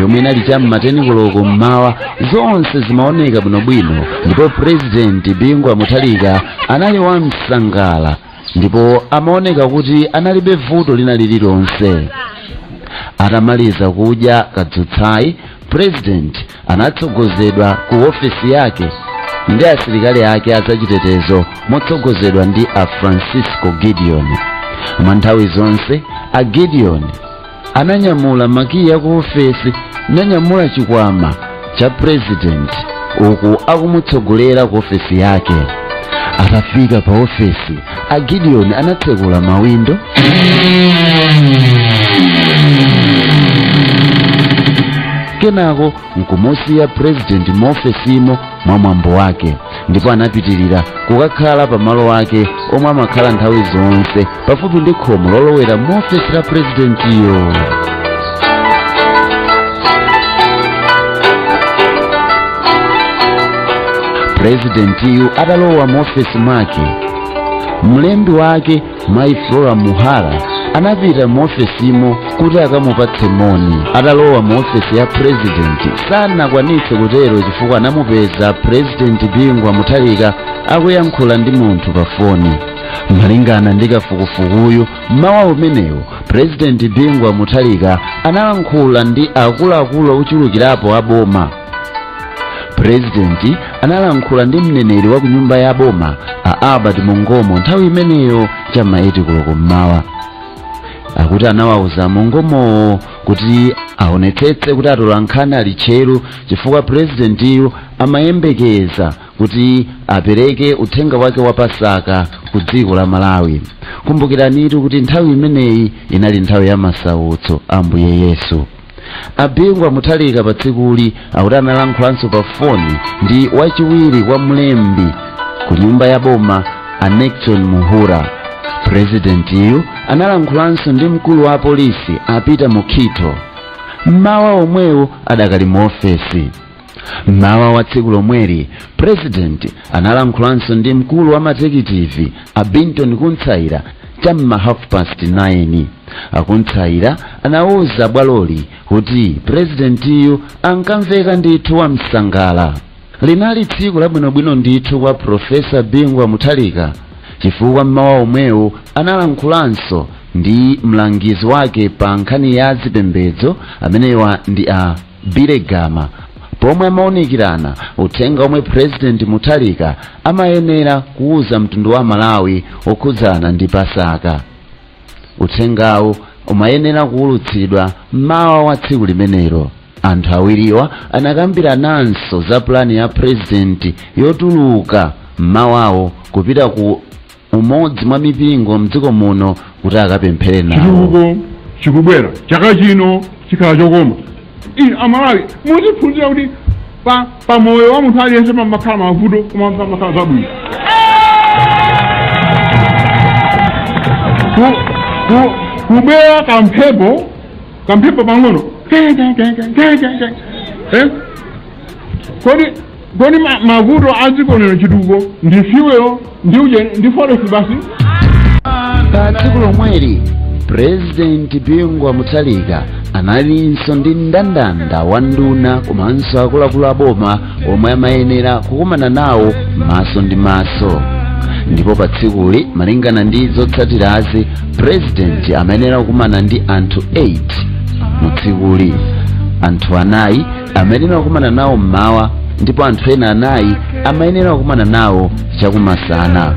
Yomwe inali cham'ma 10 koloko mmawa, zonse zimaoneka bwinobwino ndipo Purezidenti Bingu wa Mutharika anali wamsangala ndipo amaoneka kuti analibe vuto lina lililonse. Atamaliza kudya kadzutsayi, Purezidenti anatsogozedwa ku ofesi yake ndi asilikali ake azachitetezo motsogozedwa ndi a Francisco Gideon. Mwa nthawi zonse a Gideon ananyamula makiyi aku ofesi nanyamula chikwama cha Purezidenti uku akumutsogolera ku ofesi yake. Atafika pa ofesi, a Gideon anatsekula mawindo, kenako nkumusiya Purezidenti mu ofesimo mwa mwambo wake, ndipo anapitirira kukakhala pa malo ake omwe amakhala nthawi zonse pafupi ndi khomo lolowera mu ofesi la Purezidentiyo. Purezidentiyu atalowa mu ofesi mwake, mlembi wake Mayi Flora Muhara anapita mu ofesimo kuti akamupatse moni. Atalowa mu ofesi ya Purezidenti sanakwanitse kutero chifukwa anamupeza Purezidenti Bingu wa Mutharika akuyankhula ndi munthu pa foni. Malingana ndi kafukufukuyu, mmawa umenewo Purezidenti Bingu wa Mutharika analankhula ndi akuluakulu ochulukirapo a boma. Purezidenti analankhula ndi mneneri wa ku nyumba ya boma a Albert Mungomo nthawi imeneyo cham'ma 8 koloko mmawa. Akuti anawauza Mungomowo kuti aonetsetse kuti atolankhani ali tcheru chifukwa Purezidentiyu amayembekeza kuti apereke uthenga wake wa Pasaka ku dziko la Malawi. Kumbukiranitu kuti nthawi imeneyi inali nthawi ya masautso a Ambuye Yesu. A Bingu wa Mutharika pa tsikuli akuti analankhulanso pa foni ndi wachiwiri kwa mlembi ku nyumba ya boma a Nixon Muhura. Purezidentiyu analankhulanso ndi mkulu wa apolisi a Peter Mukhito mmawa omwewo adakali mu ofesi. Mmawa wa tsiku lomweli, Purezidenti analankhulanso ndi mkulu wa matekitivi a Binton Kuntsaira cham'ma 9:30. Akuntsaira anawuza bwaloli kuti Purezidentiyu ankamveka ndithu wamsangala. Linali tsiku labwinobwino ndithu kwa Profesa Bingu wa Mutharika chifukwa mmawa omwewo analankhulanso ndi mlangizi wake pa nkhani ya zipembedzo, amenewa ndi a Billy Gama, pomwe amaunikirana uthenga omwe Purezidenti Mutharika amayenera kuuza mtundu wa Malawi okhudzana ndi Pasaka. Uthengawu umayenera kuwulutsidwa mmawa wa tsiku limenelo. Anthu awiriwa anakambirananso za pulani ya Purezidenti yotuluka mmawawo kupita ku umodzi mwa mipingo mdziko muno kuti akapemphere nawo. Chitukuko chikubwera chaka chino, chikhala chokoma. Inu Amalawi muziphunzira kuti pa moyo wa munthu aliyense pamakhala mavuto koma pamakhala zabwino. Kubwera kamphepo, kamphepo pang'ono ke, ke, ke, ke, ke, ke, ke. Eh? Kodi mavuto a dziko lino, chitukuko ndi fuel ndi uje ndi forex basi? Pa tsiku lomweli Purezidenti Bingu wa Mutharika analinso ndi mndandanda wa nduna komanso akuluakulu a boma omwe amayenera kukumana nawo maso ndi maso, ndipo pa tsikuli, malingana ndi zotsatirazi, Purezidenti amayenera kukumana ndi anthu 8 mu tsikuli. Anthu anayi amayenera kukumana nawo mmawa ndipo anthu ena anayi amayenera kukumana nawo chakumasana.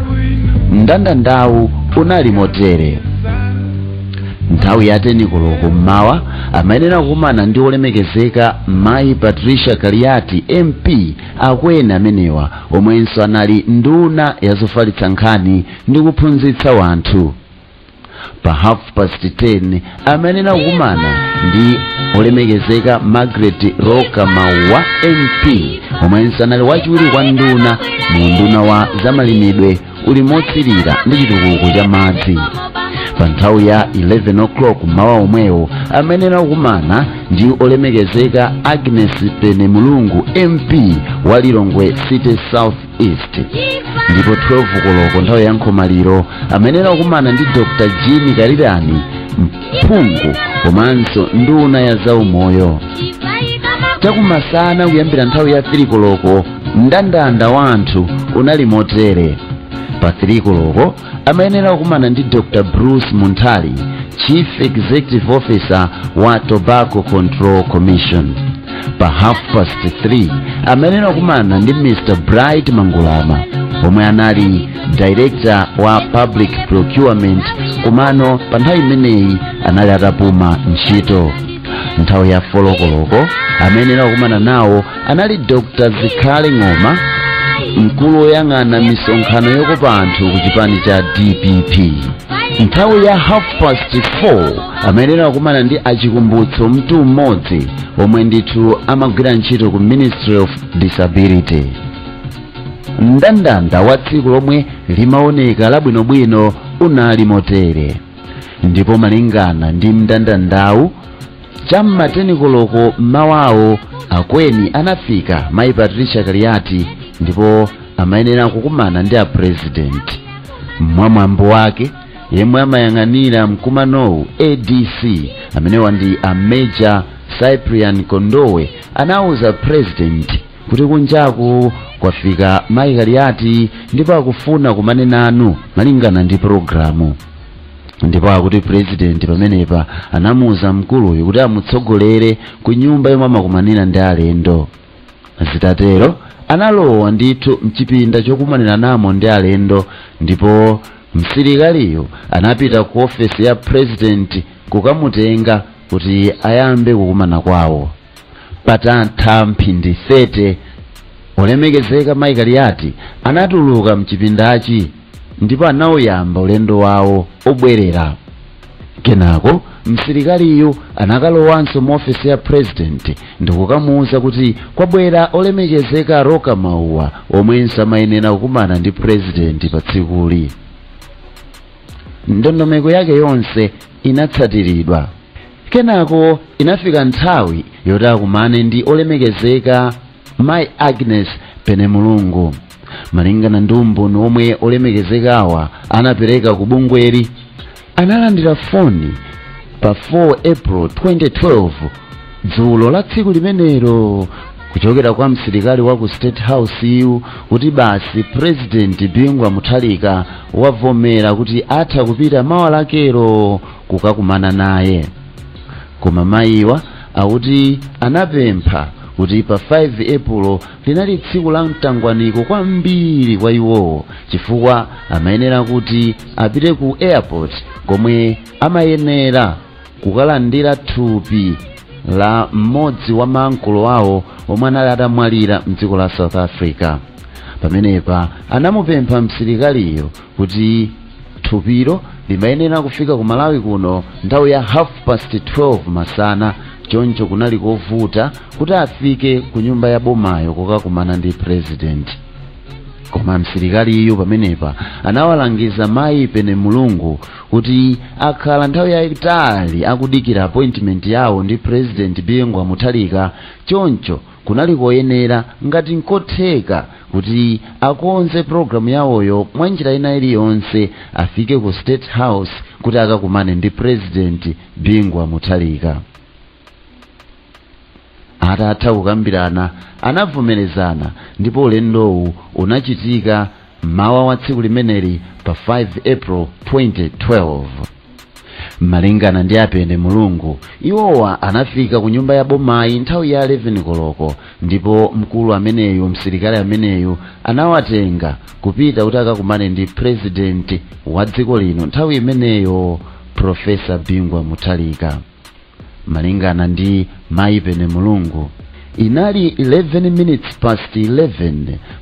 Mndandandawu unali motere: nthawi ya 10 koloko mmawa amayenera kukumana ndi olemekezeka Mayi Patricia Kaliati MP Akweni amenewa omwenso anali nduna ya zofalitsa nkhani ndi kuphunzitsa wanthu. Pa 10:30 amayenera kukumana ndi olemekezeka Margaret Roka Mauwa MP omwenso anali wachiwiri kwa nduna mu unduna wa zamalimidwe, ulimi wotsirira ndi chitukuko cha madzi. Pa nthawi ya 11 o'clock mmawa omwewo amayenera kukumana ndi olemekezeka Agnes Pene Mulungu, MP wa Lilongwe City South East. Ndipo 12 koloko nthawi ya nkhomaliro amayenera kukumana ndi Dr Jean Kalirani, mphungu komanso nduna ya zaumoyo. Chakumasana kuyambira nthawi ya 3 koloko, mndandanda wa anthu unali motere: pa 3 koloko amayenera kukumana ndi Dr Bruce Munthali, Chief Executive Officer wa Tobacco Control Commission. Pa half past 3 amayenera kukumana ndi Mr Bright Mangulama, omwe anali Director wa Public Procurement, komano pa nthawi imeneyi anali atapuma ntchito. Nthawi ya 4 koloko amayenera kukumana nawo anali Dr Zikhale Ng'oma, mkulu woyang'ana misonkhano yokopa anthu ku chipani cha DPP. Nthawi ya half past 4 amayenera kukumana ndi Achikumbutso Mtu Mmodzi, omwe ndithu amagwira ntchito ku Ministry of Disability. Mndandanda wa tsiku lomwe limaoneka labwinobwino unali motere. Ndipo malingana ndi mndandandawu, cham'ma 10 koloko mmawawo akweni anafika Mayi Patricia Kaliati, ndipo amayenera kukumana ndi a President. Mwamwambo wake, yemwe amayang'anira mkumanowu, ADC, amenewa ndi a Major Cyprian Kondowe, anawuza President kuti kunjaku kwafika Mayi Kaliati ndipo akufuna kumane nanu malingana ndi pologalamu. Ndipo akuti President pamenepa anamuwuza mkuluyu kuti amutsogolere ku nyumba yomwe amakumanira ndi alendo. Zitatero analowa ndithu mchipinda chokumanira namo ndi alendo, ndipo msilikaliyo anapita ku ofesi ya President kukamutenga kuti ayambe kukumana kwawo. Patatha mphindi 30, olemekezeka Mayi Kaliati anatuluka mchipindachi ndipo anawuyamba ulendo wawo obwerera. Kenako msilikaliyu anakalowanso mu ofesi ya President ndikukamuwuza kuti kwabwera olemekezeka Roka Mauwa, omwenso amayenera kukumana ndi President pa tsikuli. Ndondomeko yake yonse inatsatiridwa. Kenako inafika nthawi yoti akumane ndi olemekezeka Mayi Agnes Penemulungu. Malingana ndi umboni omwe olemekezekawa anapereka ku bungweri, analandira foni pa 4 April 2012, dzulo la tsiku limenelo, kuchokera kwa msilikali wa ku State House iyu kuti basi, President Bingu Mutharika wavomera kuti atha kupita mawa lakero kukakumana naye. Koma mayiwa akuti anapempha kuti pa 5 April linali tsiku la mtangwaniko kwambiri kwa iwowo, chifukwa amayenera kuti apite ku airport komwe amayenera kukalandira thupi la mmodzi wa mankolo awo omwe anali atamwalira mdziko la South Africa. Pamenepa anamupempha msilikaliyo kuti thupilo limayenera kufika ku Malawi kuno nthawi ya half past 12 masana, choncho kunali kovuta kuti afike ku nyumba ya bomayo kukakumana ndi President. Koma msilikaliyo pamenepa anawalangiza Mayi Pene Mulungu kuti akhala nthawi yayitali akudikira appointment yawo ndi President Bingu Mutharika, choncho kunali koyenera ngati nkotheka kuti akonze pologalamu yawoyo mwa njira ina iliyonse, afike ku State House kuti akakumane ndi President Bingu Mutharika. Atatha kukambirana, anavomerezana, ndipo ulendowu unachitika mmawa wa tsiku limeneli pa 5 April 2012. Malingana ndi Apene Mulungu, iwowa anafika ku nyumba ya bomayi nthawi ya 11 koloko, ndipo mkulu ameneyu, msilikali ameneyu, anawatenga kupita kuti akakumane ndi President wa dziko lino nthawi imeneyo, Professor Bingu Mutharika. Malingana ndi Mayi Pene Mulungu, inali 11 minutes past 11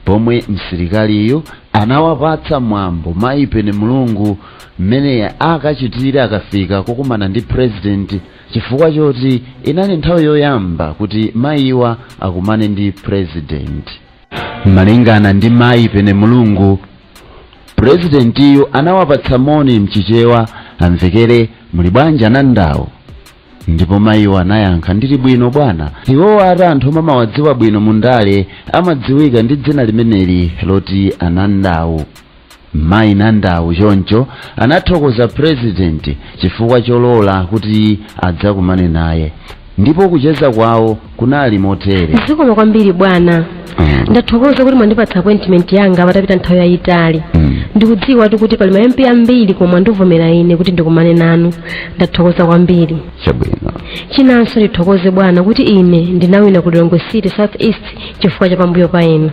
pomwe msilikaliyo anawapatsa mwambo Mayi Pene Mulungu mmene akachitire akafika kukumana ndi President, chifukwa choti inali nthawi yoyamba kuti mayiwa akumane ndi President. Malingana ndi Mayi Pene Mulungu, Presidentiyo anawapatsa moni mchichewa. Amvekere, "Muli bwanji anandawo?" Ndipo mayiwo anayankha, "Ndili bwino, bwana." Iwowo ati anthu omwe amawadziwa bwino mundale amadziwika ndi dzina limeneli loti anandawo. Mayi Nandawo choncho anathokoza president chifukwa cholola kuti adzakumane naye, ndipo kucheza kwawo kunali motere. Zikomo kwambiri, bwana. Ndathokoza kuti mwandipatsa appointment yanga patapita nthawi yayitali. Ndikudziwa tu kuti pali ma MP ambiri, koma mwandivomera ine kuti ndikumane nanu. Ndathokoza kwambiri. Chabwino. Chinanso ndithokoze, bwana, kuti ine ndinawina ku Lilongwe City South East chifukwa cha pambuyo pa inu.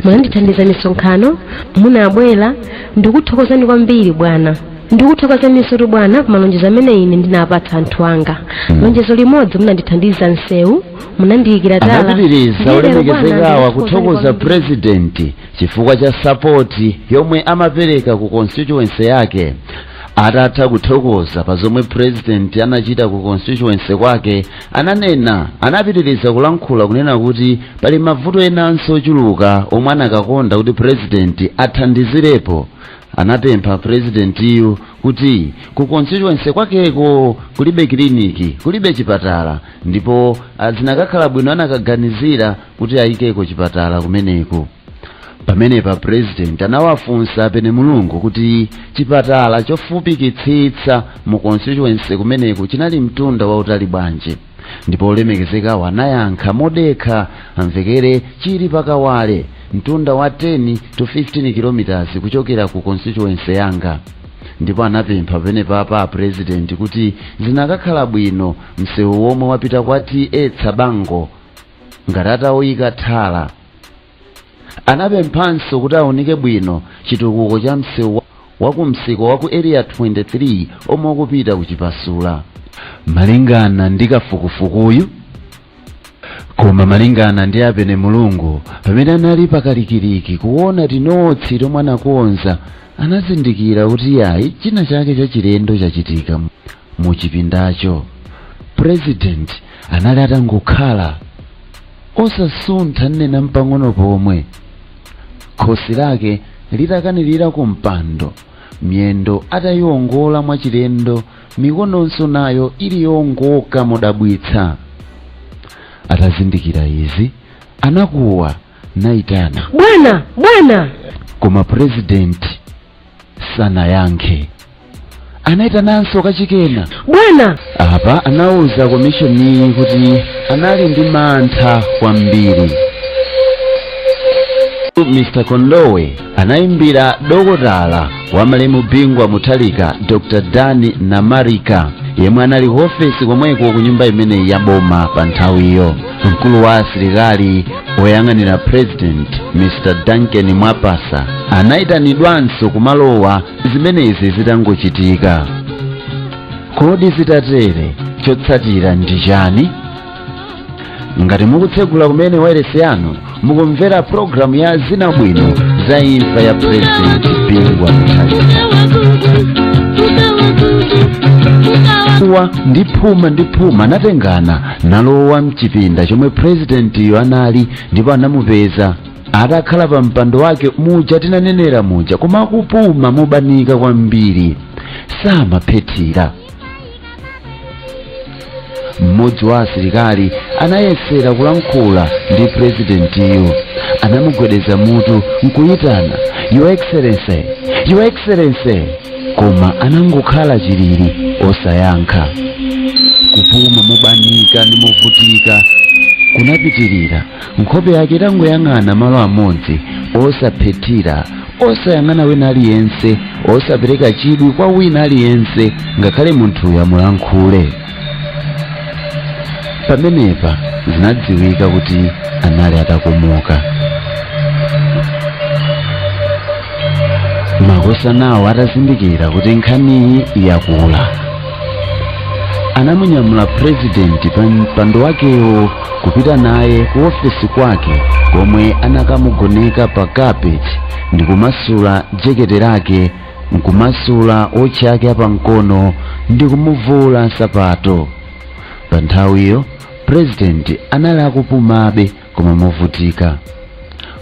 Munandithandiza misonkhano, munabwera. Ndikuthokozani kwambiri, bwana. Ndikuthokozaninso tu, bwana, ku malonjezo amene ine ndinapatsa anthu anga. Lonjezo limodzi, munandithandiza msewu, munandiyikira tala. Anapitiriza Ndiye lero, bwana, olemekezekawa ndikuthokozani kuthokoza kwambiri. president chifukwa cha support yomwe amapereka ku constituency yake. Atatha kuthokoza pa zomwe president anachita ku constituency kwake, ananena, anapitiriza kulankhula kunena kuti pali mavuto enanso ochuluka omwe anakakonda kuti president athandizirepo. Anapempha presidentiyu kuti ku constituency kwakeko kulibe kiliniki, kulibe chipatala, ndipo zinakakhala bwino anakaganizira kuti ayikeko chipatala kumeneko. Pamenepa president anawafunsa pene Mulungu kuti chipatala chofupikitsitsa mu constituency kumeneku chinali mtunda wautali bwanji, ndipo olemekezekawo anayankha modekha, amvekere, "Chili pakawale, mtunda wa 10 to 15 kilometers kuchokera ku constituency yanga." Ndipo anapempha pamene papa president kuti zinakakhala bwino msewu womwe wapita kwa T/A Tsabango ngati atawuyika thala. Anapemphanso kuti aunike bwino chitukuko cha msewu wakumsika wa ku Area 23 omwe ukupita ku Chipasula, malingana ndi kafukufukuyu. Koma malingana ndi apene Mulungu, pamene anali pakalikiliki kuona tinotsi tomwe anakonza, anazindikira kuti yayi, china chake chachilendo chachitika mu chipindacho. President anali atangokhala osasuntha nnena mpang'ono pomwe, khosi lake litakanirira ku mpando, miyendo atayiwongola mwachilendo, mikononso nayo ili yongoka modabwitsa. Atazindikira izi, anakuwa nayitana, "Bwana, bwana!" Koma president sanayankhe. Anayitananso kachikena. "Bwana!" Apa anawuza komishoni kuti anali ndi mantha kwambiri. Mr Kondowe anayimbira dokotala wa malemu Bingu wa Mutharika, Dr Dan Namarika, yemwe anali ku ofesi komweko ku nyumba imeneyi ya boma pa nthawiyo. Mkulu wa asilikali woyang'anira president, Mr Duncan Mwapasa, anayitanidwanso kumalowa zimenezi zitangochitika. Kodi zitatere chotsatira ndi chani? Ngati mukutsegula kumene wailesi yanu, mukumvera programu ya Zina Bwino za imfa ya President Bingu wa Mutharika. Wa ndi phuma ndi phuma anatengana nalowa mchipinda chomwe presidentiyo anali, ndipo anamupeza atakhala pa mpando wake muja tinanenera muja, koma akupuma mobanika kwambiri, samaphethira. Mmodzi wa asilikali anayesera kulankhula ndi presidentiyo, anamugwedeza mutu nkuyitana, "Your Excellency, Your Excellency," koma anangokhala chilili osayankha. Kupuma mobanika ndi movutika kunapitirira, nkhope yake itangoyang'ana malo amodzi, osaphethira, osayang'ana wina aliyense, osapereka chidwi kwa wina aliyense, ngakhale munthuyo amulankhule. Pamenepa zinadziwika kuti anali atakomoka. Makosanawo atazindikira kuti nkhaniyi yakula, anamunyamula purezidenti pa mpando wakewo kupita naye ku ofesi kwake komwe anakamugoneka pa carpet ndi kumasula jekete lake, nkumasula wotchi ake apamkono ndi kumuvula nsapato. Pa nthawiyo purezidenti anali akupumabe koma movutika.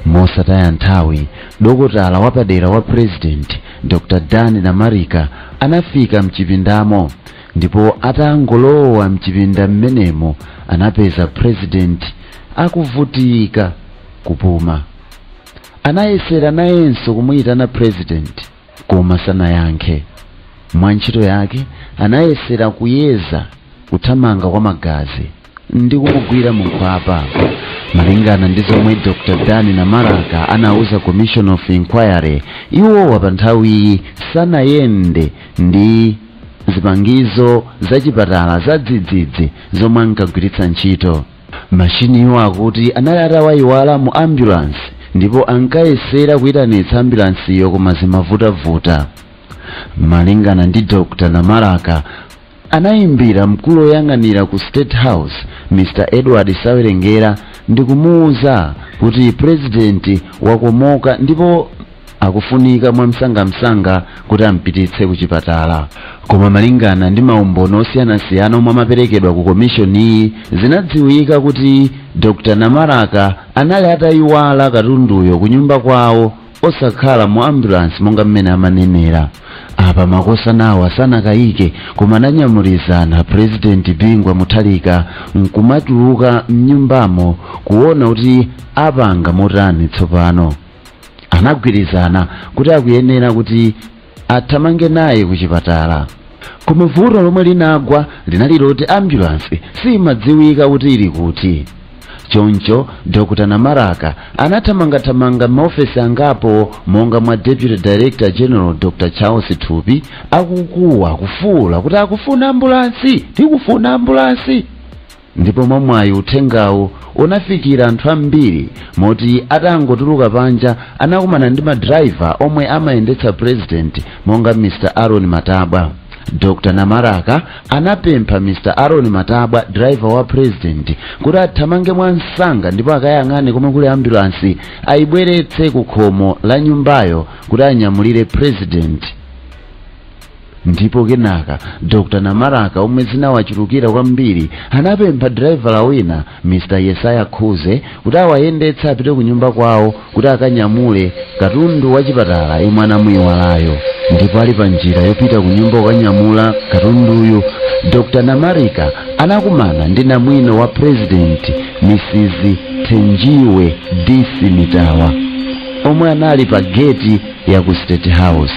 Mosataya nthawi, dokotala wapadera wa President, Dr Dan Namarika, anafika mchipindamo, ndipo atangolowa mchipinda mmenemo anapeza President akuvutika kupuma. Anayesera nayenso kumuyitana President, koma sanayankhe. Mwa ntchito yake anayesera kuyeza kuthamanga kwa magazi ndi kumugwira munkhwapa. Malingana ndi zomwe Dr Dan Namaraka anauza Commission of Inquiry, iwowa pa nthawiyi sanayende ndi zipangizo zachipatala za dzidzidzi zomwe ankagwiritsa ntchito. Mashiniwo akuti anali atawayiwala mu ambulance, ndipo ankayesera kuyitanitsa ambulansiyo, koma zimavutavuta. Malingana ndi Dr Namaraka, anayimbira mkulu woyang'anira ku State House, Mr Edward Sawerengera, ndi kumuwuza kuti President wakomoka ndipo akufunika mwamsangamsanga kuti ampititse ku chipatala. Koma malingana ndi maumboni osiyanasiyana omwe amaperekedwa ku komishoniyi, zinadziwika kuti Dr Namaraka anali atayiwala katunduyo ku nyumba kwawo, osakhala mu ambulance monga mmene amanenera. Apa makosanawo asanakayike, koma ananyamulizana President Bingu Mutharika nkumatuluka mnyumbamo kuona kuti apanga motani tsopano. Anagwirizana kuti akuyenera kuti athamange naye ku chipatala, koma vuto lomwe linagwa linali loti ambulance simadziwika kuti ili kuti. Choncho Dr Namaraka anathamangathamanga maofesi angapo, monga mwa Deputy Director General Dr Charles Thupi, akukuwa, kufuula kuti akufuna ambulansi, tikufuna ambulansi. Ndipo mwamwayi uthengawu unafikira anthu ambiri, moti atangotuluka panja anakumana ndi madraiva omwe amayendetsa President, monga Mr Aaron Matabwa. Dr Namaraka anapempha Mr Aaron Matabwa, driver wa President, kuti athamange mwansanga ndipo akayang'ane komwe kuli ambulansi, ayibweretse ku khomo la nyumbayo kuti anyamulire President. Ndipo kenaka Dr Namaraka, omwe zinawachulukira kwambiri, anapempha driver wina, Mr Yesaya Khuze, kuti awayendetse apite ku nyumba kwawo kuti akanyamule katundu wa chipatala yemwe anamuyiwalayo. Ndipo ali pa njira yopita ku nyumba kukanyamula katunduyu, Dr Namarika anakumana ndi namwino wa President, Mrs Thenjiwe DC Mitawa, omwe anali pa geti ya ku State House.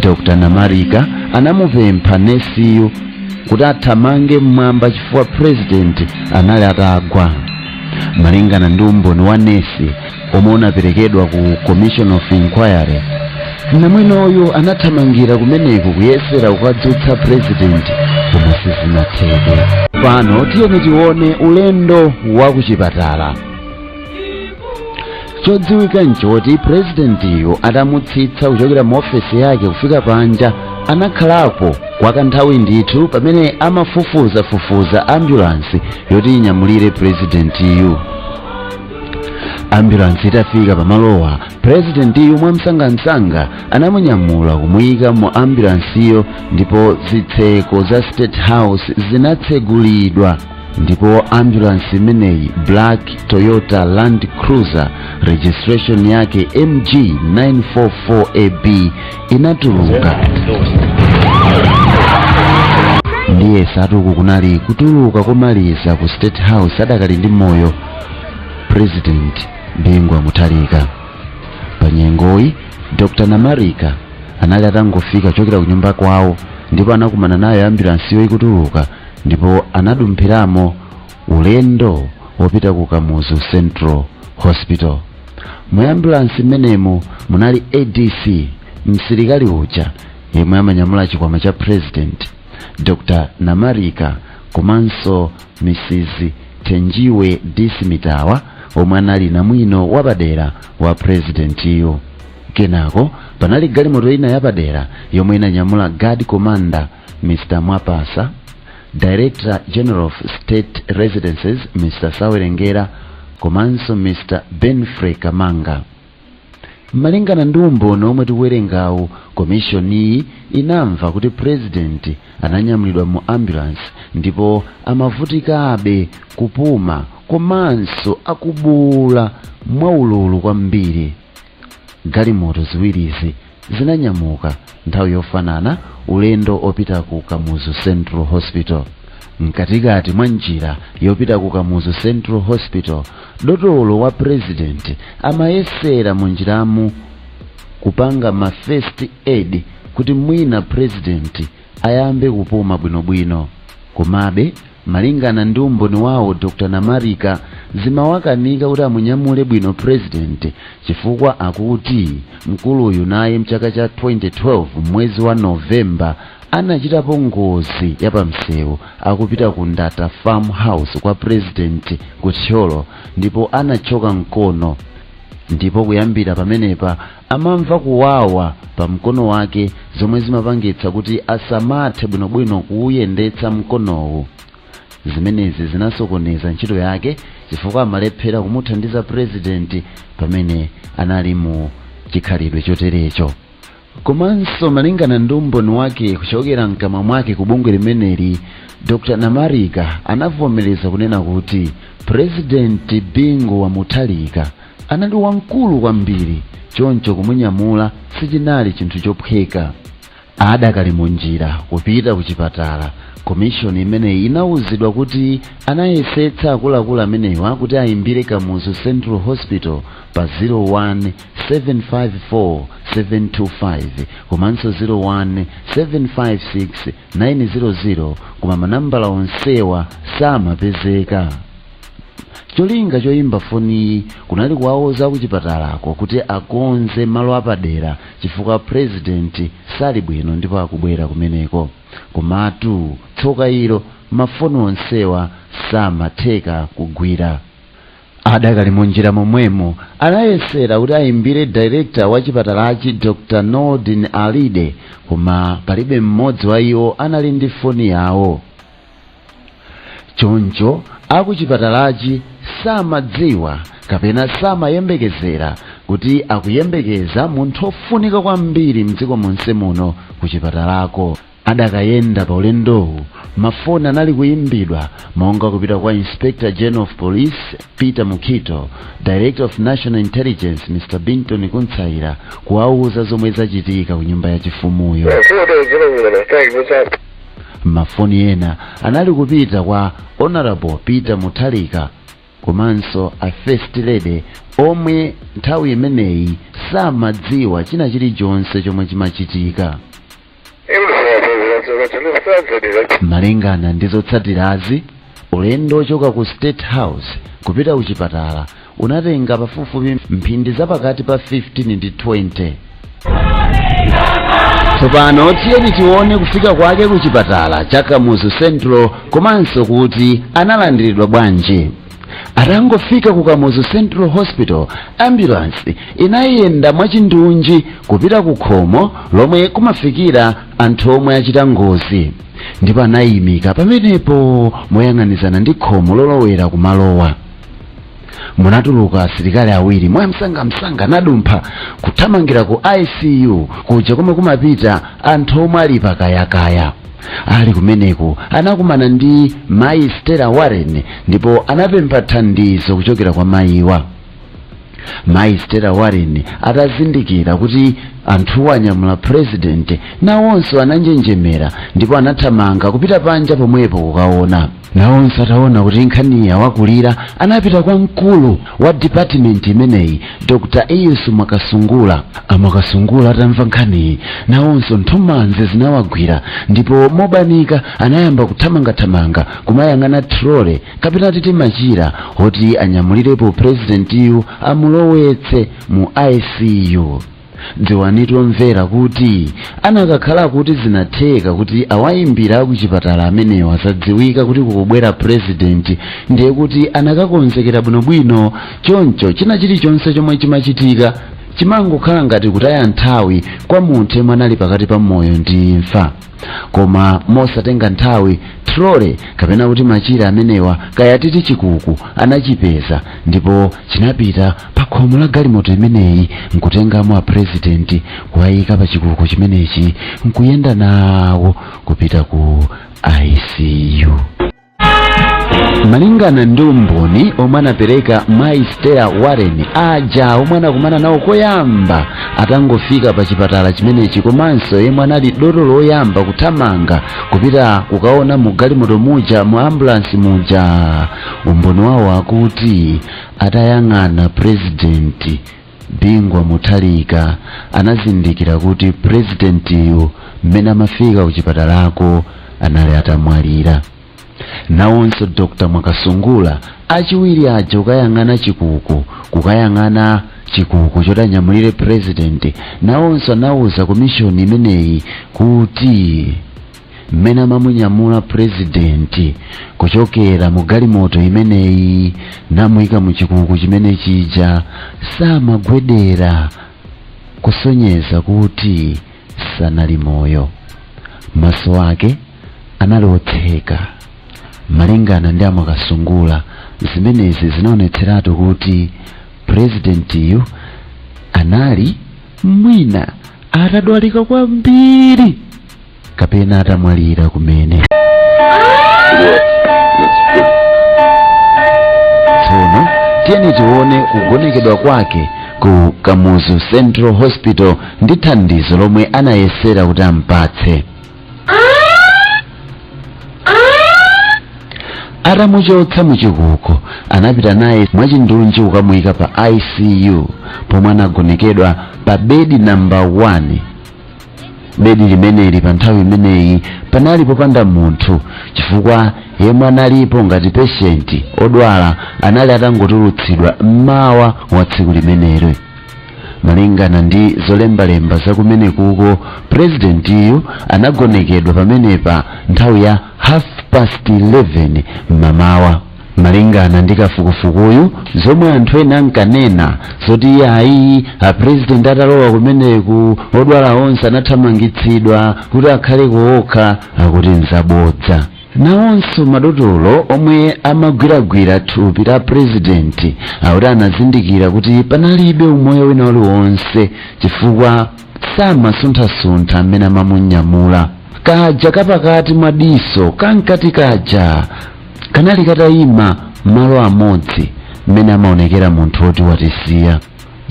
Dr Namarika anamupempha nesiyu kuti athamange mmwamba chifukwa President anali atagwa. Malingana ndi umboni wa nesi omwe unaperekedwa ku Commission of Inquiry, namwinoyu anathamangira kumeneku kuyesera kukadzutsa President, koma sizinatheke. Pano tiyeni tione ulendo wa kuchipatala. Chodziwika nchoti Purezidentiyo atamutsitsa kuchokera mu ofesi yake kufika panja, anakhalapo kwa kanthawi ndithu pamene amafufuzafufuza ambulansi yoti inyamulire Purezidentiyu. Ambulansi itafika pamalowa, Purezidentiyu mwamsangamsanga anamunyamula kumuyika mu ambulansiyo, ndipo zitseko za State House zinatsegulidwa, ndipo ambulansi imeneyi, black Toyota Land Cruiser, registration yake MG 944 AB, inatuluka. Ndiye satuku kunali kutuluka komaliza ku State House adakali ndi moyo President Bingu Mutharika. Pa nyengoyi Dr Namarika anali atangofika kuchokera ku nyumba kwawo, ndipo anakumana nayo ambulansiyo ikutuluka, ndipo anadumphiramo ulendo wopita ku Kamuzu Central Hospital. Mu ambulansi mmenemo munali ADC, msilikali uja yemwe amanyamula chikwama cha President, Dr Namarika, komanso Mrs Thenjiwe DC Mitawa, omwe anali namwino wapadera wa Presidentiyo. Kenako panali galimoto ina yapadera yomwe inanyamula Guard Commander Mr Mwapasa, Director General of State Residences Mr Sawerengera, komanso Mr Benfrey Kamanga. Malingana ndi umboni omwe tikuwerengawu, komishoniyi inamva kuti President ananyamulidwa mu ambulance ndipo amavutikabe kupuma. komanso akubuula mwaululu kwambiri. Galimoto ziwirizi zinanyamuka nthawi yofanana ulendo opita ku Kamuzu Central Hospital. Mkatikati mwa njira yopita ku Kamuzu Central Hospital, dotolo wa president amayesera mu njiramu kupanga ma first aid kuti mwina president ayambe kupuma bwinobwino. Komabe malingana ndi umboni wawo Dr Namarika, zimawakanika kuti amunyamule bwino president, chifukwa akuti mkuluyu naye mchaka cha 2012 mwezi wa Novemba anachitapo ngozi yapamsewu akupita ku Ndata Farm House kwa president ku Thyolo, ndipo anachoka mkono, ndipo kuyambira pamenepa amamva kuwawa pa mkono wake, zomwe zimapangitsa kuti asamathe bwinobwino kuwuyendetsa mkonowu. Zimenezi zinasokoneza ntchito yake chifukwa amalephera kumuthandiza president pamene anali mu chikhalidwe choterecho. Komanso malingana ndi umboni wake kuchokera mkamwa mwake ku bungwe limeneli, Dr Namarika anavomereza kunena kuti President Bingu wa Mutharika anali wamkulu kwambiri, choncho kumunyamula sichinali chinthu chophweka. Adakali mu njira kupita ku chipatala, komishoni imeneyi inawuzidwa kuti anayesetsa akuluakulu amenewa kuti ayimbire Kamuzu Central Hospital pa 01 754 725 komanso 01 756 900, koma manambala onsewa samapezeka. Cholinga choyimba foniyi kunali kuwauza kuchipatalako kuti akonze malo apadera chifukwa president sali bwino ndipo akubwera kumeneko. Komatu tsoka ilo, mafoni onsewa samatheka kugwira. Adakali munjira momwemo, anayesera kuti ayimbire director wa chipatalachi Dr Nordin Alide, koma palibe mmodzi wa iwo anali ndi foni yawo. Choncho akuchipatalachi samadziwa kapena samayembekezera kuti akuyembekeza munthu ofunika kwambiri mdziko monse muno kuchipatalako. Adakayenda pa ulendowu, mafoni anali kuyimbidwa monga kupita kwa Inspector General of Police Peter Mukhito, Director of National Intelligence Mr Binton Kuntsaira, kuwauza zomwe zachitika ku nyumba yachifumuyo. Mafoni ena anali kupita kwa Honorable Peter Mutharika komanso a First Lady, omwe nthawi imeneyi samadziwa china chilichonse chomwe chimachitika. Malingana ndi zotsatirazi, ulendo ochoka ku State House kupita ku chipatala unatenga pafupifupi mphindi zapakati pa 15 ndi 20. Tsopano tiyeni tione kufika kwake ku chipatala cha Kamuzu Central komanso kuti analandiridwa bwanji. Atangofika ku Kamuzu Central Hospital, ambulance inayenda mwachindunji kupita ku khomo lomwe kumafikira anthu omwe achita ngozi, ndipo anayimika pamenepo moyang'anizana ndi khomo lolowera kumalowa. Munatuluka asilikali awiri mwamsangamsanga, nadumpha kuthamangira ku ICU kuja komwe kumapita anthu omwe ali pakayakaya. Ali kumeneko anakumana ndi mayi Stella Warren ndipo anapempha thandizo kuchokera kwa mayiwa. Mayi Stella Warren atazindikira kuti anthuwo anyamula president, nawonso ananjenjemera ndipo anathamanga kupita panja pomwepo kukaona. Nawonso ataona kuti nkhaniya wakulira, anapita kwa mkulu wa department imeneyi Dr Ius Mwakasungula. Amwakasungula atamva nkhaniyi, nawonso nthumanzi zinawagwira ndipo mobanika anayamba kuthamangathamanga kumayang'ana trolley kapena titi machira oti anyamulirepo presidentiyu amulowetse mu ICU. Dziwani tomvera kuti anakakhala kuti zinatheka kuti awayimbira akuchipatala amenewa asadziwika kuti kukubwera president, ndiye kuti anakakonzekera bwinobwino. Choncho china chilichonse chomwe chimachitika chimangokhala ngati kutaya nthawi kwa munthu yemwe anali pakati pa moyo ndi imfa. Koma mosatenga nthawi, trolley kapena kuti machira amenewa kaya titi chikuku anachipeza ndipo chinapita pa khomo la galimoto imeneyi nkutengamo a president, kuwayika pa chikuku chimenechi nkuyenda nawo kupita ku ICU. Malingana ndi umboni omwe anapereka mayi Stella Warren aja omwe anakumana nawo koyamba atangofika pa chipatala chimenechi, komanso yemwe anali dotolo loyamba kuthamanga kupita kukaona mu galimoto muja, mu ambulance muja, umboni wawo akuti atayang'ana President Bingu Mutharika anazindikira kuti purezidentiyo mmene amafika kuchipatalako anali atamwalira. Nawonso Dr Mwakasungula achiwiri aja kukayang'ana chikuku choti anyamulire president, nawonso anawuza komishoni imeneyi kuti mmene amamunyamula president kuchokera mu galimoto imeneyi namuyika mu chikuku chimene chija, samagwedera, kusonyeza kuti sanali moyo, maso ake anali otseka. Malingana ndi aMwakasungula, zimenezi zinaonetseratu kuti purezidentiyu anali mwina atadwalika kwambiri kapena atamwalira kumene. It works. That's good. Tsono tiyeni tione kugonekedwa kwake ku Kamuzu Central Hospital ndi thandizo lomwe anayesera kuti ampatse. Atamuchotsa muchikuku, anapita naye mwachindunji kukamuyika pa ICU pomwe anagonekedwa pa bedi namba 1. Bedi limeneli pa nthawi imeneyi panali popanda munthu, chifukwa yemwe analipo ngati patient odwala anali atangotulutsidwa mmawa wa tsiku limenelo. Malingana ndi zolembalemba zakumenekuko, purezidentiyu anagonekedwa pamenepa nthawi ya 11:30 mmamawa. Malingana ndi kafukufukuyu, zomwe anthu ena ankanena zoti iyayi, apurezidenti atalowa kumeneku odwala onse anathamangitsidwa kuti akhale kokha, akuti nzabodza. Nawonso madotolo omwe amagwiragwira thupi la purezidenti akuti anazindikira kuti panalibe umoyo wina uliwonse, chifukwa samasunthasuntha amene amamunyamula. Kaja kapakati mwa diso kankati kaja kanali katayima malo amodzi, mmene amaonekera munthu woti watisiya.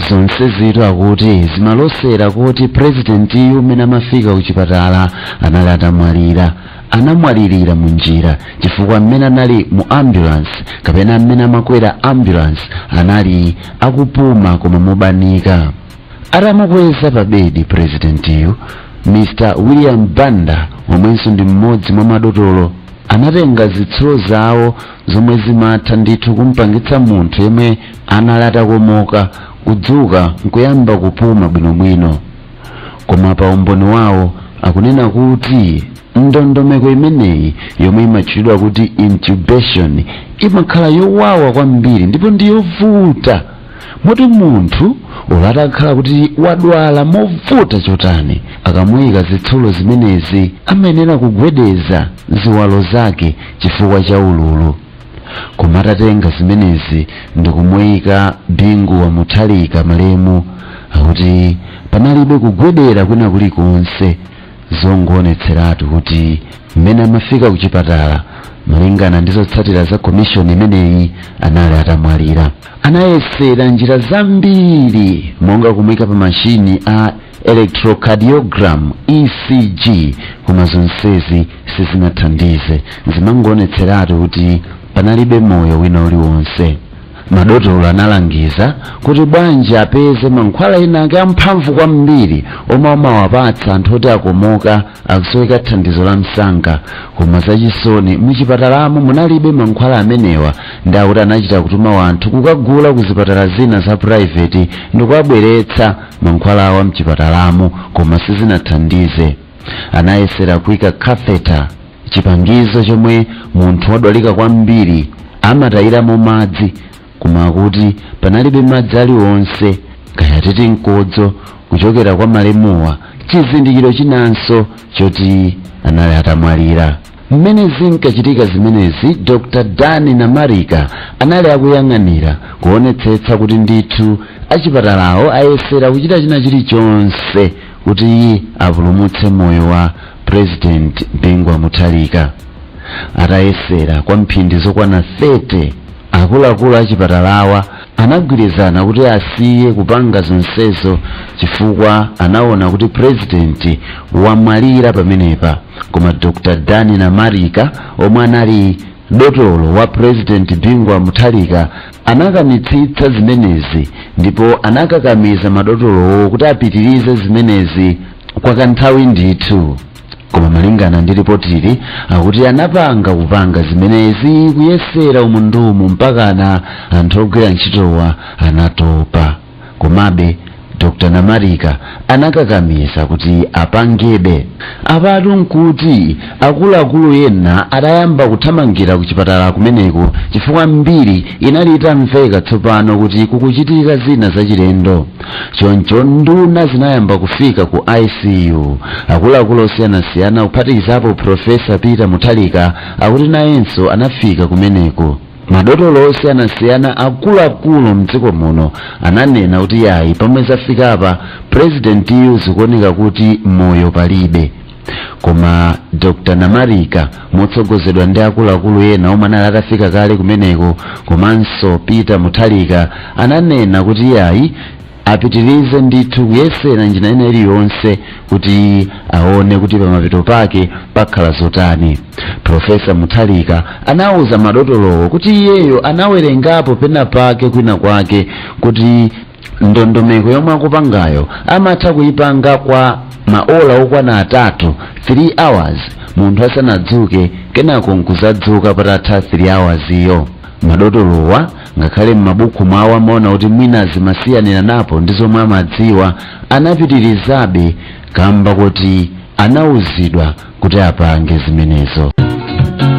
Zonse zitu akuti zimalosera kuti purezidentiyu mmene amafika kuchipatala anali atamwalira, anamwalirira mu njira, chifukwa mmene anali mu ambulance kapena mmene amakwera ambulance anali akupuma koma mobanika. Atamukweza pa bedi purezidentiyu, Mr William Banda, omwenso ndi mmodzi mwa madotolo, anatenga zitsulo zawo zomwe zimatha ndithu kumpangitsa munthu yemwe anali atakomoka kudzuka nkuyamba kupuma bwinobwino. Koma pa umboni wawo akunena kuti ndondomeko imeneyi yomwe imatchulidwa kuti intubation imakhala yowawa kwambiri ndipo ndi yovuta, moti munthu ulatakhala kuti wadwala movuta chotani, akamuyika zitsulo zimenezi amayenera kugwedeza ziwalo zake chifukwa cha ululu. Koma atatenga zimenezi ndikumuyika Bingu wa Mutharika malemu, akuti panalibe kugwedera kwina kulikonse, zongoonetseratu kuti mmene amafika kuchipatala, malingana ndi zotsatira za komishoni imeneyi, anali atamwalira. Anayesera njira zambiri monga kumuyika pa mashini a electrocardiogram, ECG, koma zonsezi sizinathandize, zimangoonetseratu kuti panalibe moyo wina uliwonse. Madotolo analangiza kuti bwanji apeze mankhwala ena ake amphamvu kwambiri omwe amawapatsa anthu oti akomoka akusoweka thandizo la msanga, koma zachisoni muchipatalamo munalibe mankhwala amenewa, ndi akuti anachita kutuma wanthu kukagula ku zipatala zina za private ndikuwabweretsa mankhwala awa mchipatalamo, koma sizinathandize. Anayesera kuyika catheter, chipangizo chomwe munthu wadwalika kwambiri amatayiramo madzi, koma akuti panalibe madzi aliwonse kaya titi mkodzo kuchokera kwa malemuwa, chizindikiro chinanso choti anali atamwalira. Mmene zinkachitika zimenezi, Dr Dani Namarika anali akuyang'anira kuonetsetsa kuti ndithu achipatalawo ayesera kuchita china chilichonse kuti apulumutse moyo wa President Bingu Mutharika. Atayesera kwa mphindi zokwana 30, akuluakulu achipatalawa anagwirizana kuti asiye kupanga zonsezo chifukwa anaona kuti purezidenti wamwalira pamenepa. Koma Dr Dani Namarika, omwe anali dotolo wa Purezidenti Bingu wa Mutharika, anakanitsitsa zimenezi ndipo anakakamiza madotolowo kuti apitirize zimenezi kwa kanthawi ndithu. Koma malingana ndi ripotili, akuti anapanga kupanga zimenezi kuyesera umundumu mpakana anthu ogwira ntchitowa anatopa. Komabe Dr Namarika anakakamiza kuti apangebe. Apatu nkuti akuluakulu ena adayamba kuthamangira ku chipatala kumeneko, chifukwa mbiri inali itamveka tsopano kuti kukuchitika zina zachilendo. Choncho nduna zinayamba kufika ku ICU, akuluakulu osiyanasiyana kuphatikizapo Profesa Peter Mutharika, akuti nayenso anafika kumeneko. Madotolo osiyanasiyana akuluakulu mdziko muno ananena kuti yayi, pamwe zafikapa purezidentiyu zikuoneka kuti moyo palibe. Koma Dr Namarika, motsogozedwa ndi akuluakulu ena omwe anali atafika kale kumeneko komanso Peter Mutharika, ananena kuti yayi, apitirize ndithu kuyesera njira ina iliyonse kuti aone kuti pamapeto pake pakhala zotani. Profesa Mutharika anawuza madotolowo kuti iyeyo anawerengapo pena pake kwina kwake kuti ndondomeko yomwe akupangayo amatha kuyipanga kwa maola okwana 3, 3 hours, munthu asanadzuke, kenako nkuzadzuka patatha 3 hours iyo. Madotolowa, ngakhale m'mabuku mwawo amaona kuti mwina zimasiyanira napo ndi zomwe amadziwa, anapitirizabe kamba kuti anawuzidwa kuti apange zimenezo.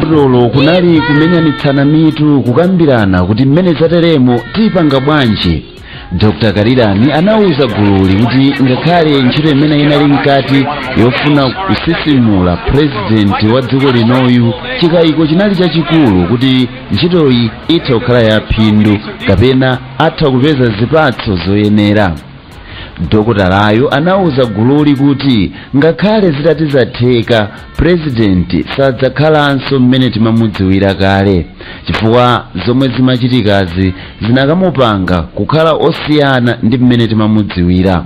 Dotolo kunali kumenyanitsana mitu, kukambirana kuti mmene zateremo tiyipanga bwanji. Dr Kalirani anawuza gululi kuti ngakhale ntchito imene inali mkati yofuna kusisimula purezidenti wa dziko linoyu, chikayiko chinali chachikulu kuti ntchitoyi itha kukhala ya phindu kapena atha kupeza zipatso zoyenera. Dokotalayo anawuza gululi kuti ngakhale zitati zatheka, purezidenti sadzakhalanso mmene timamudziwira kale, chifukwa zomwe zimachitikazi zinakamupanga kukhala osiyana ndi mmene timamudziwira.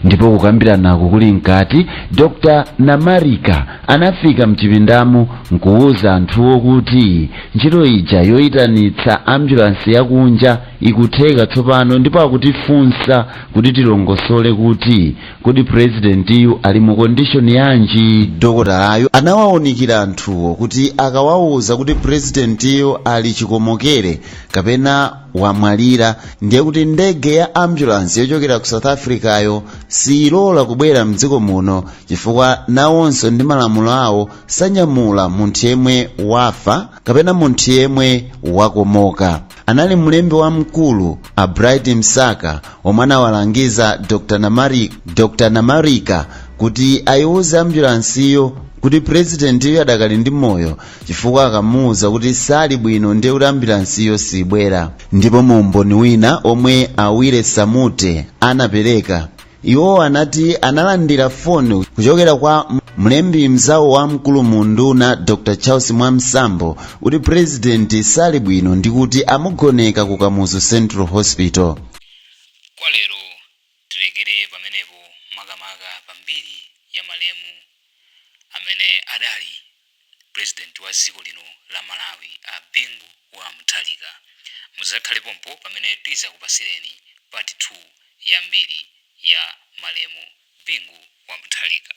Ndipo kukambiranako kuli mkati, Dr Namarika anafika mchipindamo nkuwuza anthuwo kuti ntchito ija yoyitanitsa ambulansi yakunja ikutheka tsopano, ndipo akutifunsa kuti tilongosole kuti kodi purezidentiyu ali mu condition yanji. Dokotalayo anawawunikira anthuwo kuti akawawuza kuti purezidentiyo ali chikomokere kapena wamwalira, ndiye kuti ndege ya ambulance yochokera ku South Africayo siyilola kubwera mdziko muno, chifukwa nawonso ndi malamulo awo sanyamula munthu yemwe wafa kapena munthu yemwe wakomoka. Anali mlembi wamkulu a Bright Msaka omwe anawalangiza Dr Namarika kuti ayiwuze ambulansiyo kuti purezidentiyo adakali ndi moyo, chifukwa akamuwuza kuti sali bwino ndiye kuti ambulansiyo sibwera. Ndipo mu umboni wina omwe Awire Samute anapereka, iwo anati analandira foni kuchokera kwa mlembi mzawo wa mkulu mu nduna Dr Charles Mwamsambo kuti purezidenti sali bwino ndi kuti amugoneka ku Kamuzu Central Hospital. Kwa lero tilekere pamenepo, makamaka pambiri ya malemu amene adali president wa dziko lino la Malawi, a Bingu wa Mutharika. Mudzakhale pompo pamene tidzakupasireni part 2 ya mbiri ya malemu Bingu wa Mutharika.